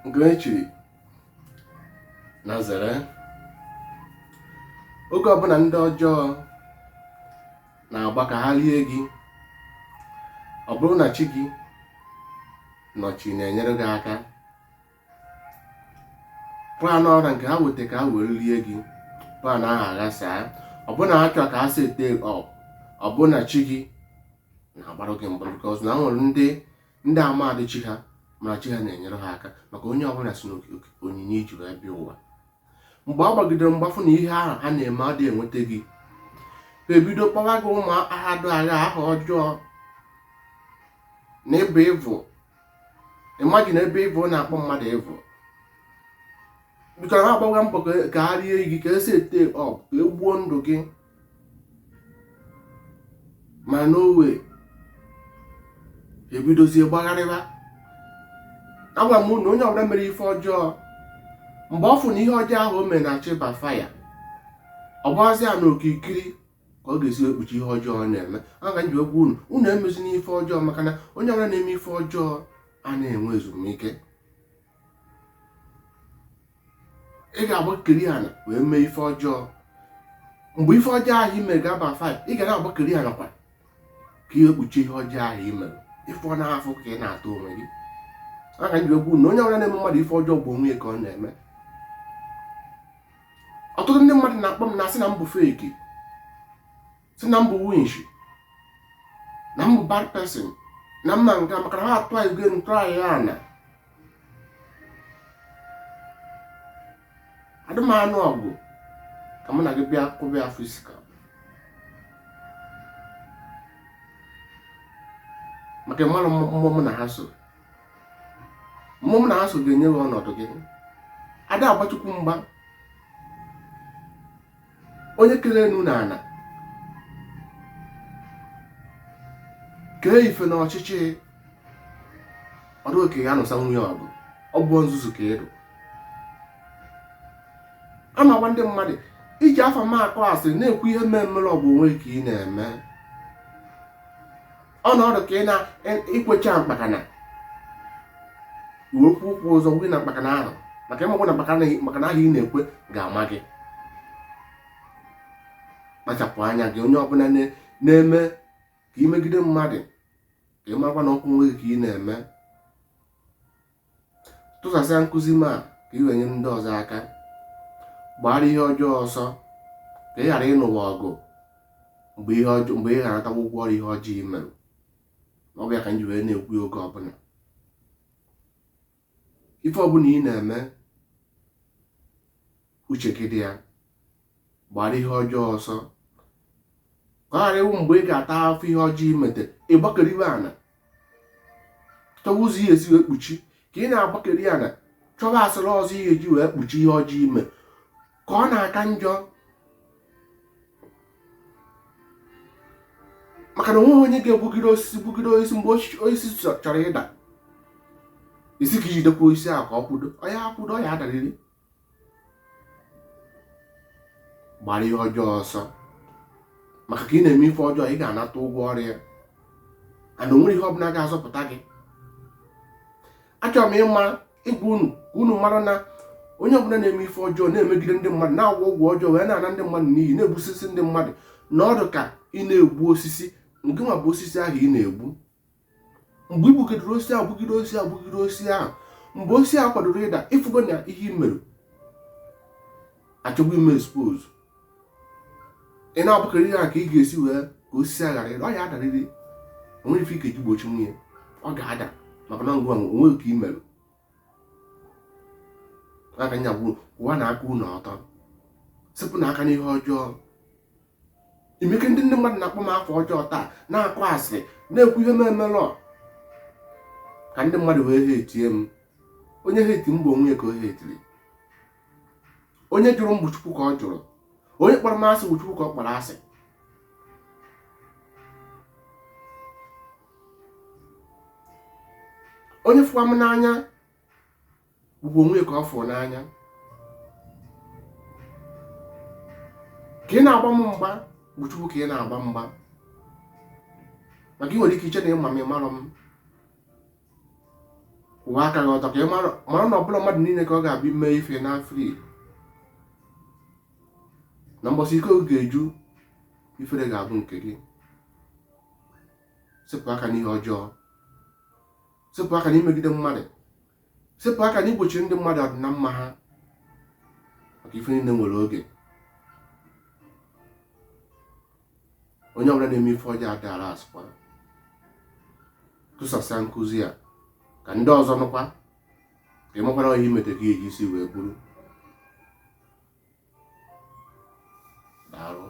Nke onye chiri na zere. Oge ọbụla ndị ọjọọ na-agba ka ha rie gị, ọ bụrụ na chi gị nọchi na-enyere gị aka, plan ọra nke ha weta ka ha were rie gị, plan ahụ aghasaa. Ọ bụrụ na ha chọrọ ka ha set up, ọ bụrụ na chi gị na-agbarụ gị mgba, because na nwere ndị amadị chi ha, mana chi ha na-enyere ha aka, maka onye ọbụla si n'onyinye iji wee bịa ụwa. Mgbe a gbagidere mgba fụ na ihe ahụ ha na-eme adịghị enweta gị, ha ebido kpọwa gị ụmụ aha dụ agha, aha ọjọọ na ịbụ evil. Imagine ebe evil na-akpọ mmadụ evil, because ha agbaga mbọ ka ha rie gị, ka e set up, ka e gbuo ndụ gị, ma no way. Ebidozie gbagharịba. Agwa m na onye ọbụla mere ife ọjọọ, mgbe ọ fụ na ihe ọjọọ ahụ o mere na-achọ ịbackfire, ọ gbazia na okirikiri ka ọ ga-esi ekpuchi ihe ọjọọ ọ na-eme. A ka m ji okwu unu, unu emezina ife ọjọọ, maka na onye ọbụla na-eme ife ọjọọ a na-enwe ezumike. Ị ga-agbakeri ala wee mee ife ọjọọ. Mgbe ife ọjọọ ahụ i mere ga-abackfire, ị ga na-agbakeri ala kwa ka ị ekpuchi ihe ọjọọ ahụ i mere. Ife ọ na-afụ ka ị na-atụ onwe gị. A ka m ji okwu na onye ọbụla na-eme mmadụ ife ọjọọ bụ onwe ya ka ọ na-eme. Ọtụtụ ndị mmadụ na-akpọ m na-asị na m bụ fake, sị na m bụ winch, na m bụ bad person, na mma nga, maka na ha atụ anyị go ntụ anyị ya na adị m anụ ọgụ ka mụ na gị bịa kwụba ya physical, maka ịmalụ mmụọ mụ na ha so. Mmụọ mụ na ha so ga-enye gị ọnọdụ gị. Ada agbachukwu mgba onye kere enu na ala, kee ife na ọchịchị ọdụ oke ya nụsa nwunye ọgụ. Ọ bụ nzuzu ka ịdụ a na-agwa ndị mmadụ iji afa m akọ asịrị na-ekwu ihe mmemmere. Ọ bụ onwe ka ị na-eme ọnọdụ ka ị na-ikwecha mkpakana wekwu ụkwụ ụzọ gị na mkpakana ahụ, maka ịmagwụ na mkpakana ahụ ị na-ekwe ga-ama gị. Kpachapụ anya gị, onye ọbụla na-eme ka ị megide mmadụ, ka ị marakwa na ọkụ onwe gị ka ị na-eme. Tụsasịa nkụzi m a ka ị wee nyere ndị ọzọ aka. Gbara ihe ọjọọ ọsọ ka ị ghara ịnụwa ọgụ mgbe ihe ọjọọ, mgbe ị ga-anatawa ụgwọ ọrụ ihe ọjọọ i mere. Ọ bụ ya ka m ji wee na-ekwu ya oge ọbụla. Ife ọbụla ị na-eme, uche gị dị ya. Gbara ihe ọjọọ ọsọ ka ọ ghara ịwụ mgbe ị ga-ata afọ ihe ọjọọ imete, ịgbakeriwe ana chọwa ụzọ ihe esi wee kpuchi. Ka ị na-agbakeri ana chọwa asịrị ọzọ ihe eji wee kpuchi ihe ọjọọ ime, ka ọ na-aka njọ, maka na onweghị onye ga-egbugide osisi gbugide osisi, mgbe osisi chọrọ ịda, isi ka ijidekwa osisi ahụ ka ọ kwudo, ọ ya akwudo, ọ ya adarịrị. Gbara ihe ọjọọ ọsọ, maka ka ị na-eme ife ọjọọ, ị ga-anata ụgwọ ọrụ ya, and onwere ihe ọbụla ga-azọpụta gị. Achọrọ m ịma ịgwa unu ka unu mara na onye ọbụla na-eme ife ọjọọ, na-emegide ndị mmadụ, na-agwọ ọgwụ ọjọọ wee na-ana ndị mmadụ n'iyi, na-egbusisi ndị mmadụ, na ọdụ ka ị na-egbu osisi. Nke nwa bụ osisi ahụ ị na-egbu. Mgbe i gbugidere osisi ahụ, gbugide osisi ahụ, gbugide osisi ahụ, mgbe osisi ahụ kwadoro ịda, ịfụgo na ihe i mere achọgbu ime expose. Ị na-agbakọrọ ihe a ka ị ga-esi wee ka osisi a ghara ịda, ọ ya adarịrị. Onwere ife ike ji gbochi nwunye, ọ ga-ada, maka na ngwa onweghị ka i mere aka nya gwuru ụwa na aka unu ọtọ. Sepụ na aka n'ihe ọjọọ. Imeke ndị mmadụ na-akpọ m afọ ọjọọ taa, na-akọ asịrị, na-ekwu ihe m emelọ, ka ndị mmadụ wee hate m. Onye hate m bụ onwe ya ka o hateri. Onye jụrụ m bụ Chukwu ka ọ jụrụ. Onye kpọrọ m asị bụ Chukwu ka ọ kpọrọ asị. Onye fụkwa m n'anya bụkwa onwe ka ọ fụrụ n'anya. Ka ị na-agba m mgba bụ Chukwu ka ị na-agba mgba, maka ị nwere ike iche na ịma m, ịmarọ m. Kwụwa aka gị ọtọ ka ị mara na ọ bụrọ mmadụ niile ka ọ ga-abịa ime ife na free na mbọsị iko ga-eju ifere ga-abụ nke gị. Sepụ aka n'ihe ọjọọ, sepụ aka n'imegide mmadụ, sepụ aka n'igbochi ndị mmadụ ọdịna mma ha, maka ife niile nwere oge. Onye ọbụla na-eme ife ọjọọ adara asịkwa. Tụsasịa nkụzi a ka ndị ọzọ nụkwa, ka ị makwara ihe imete ka eji isi wee buru. Daalụ.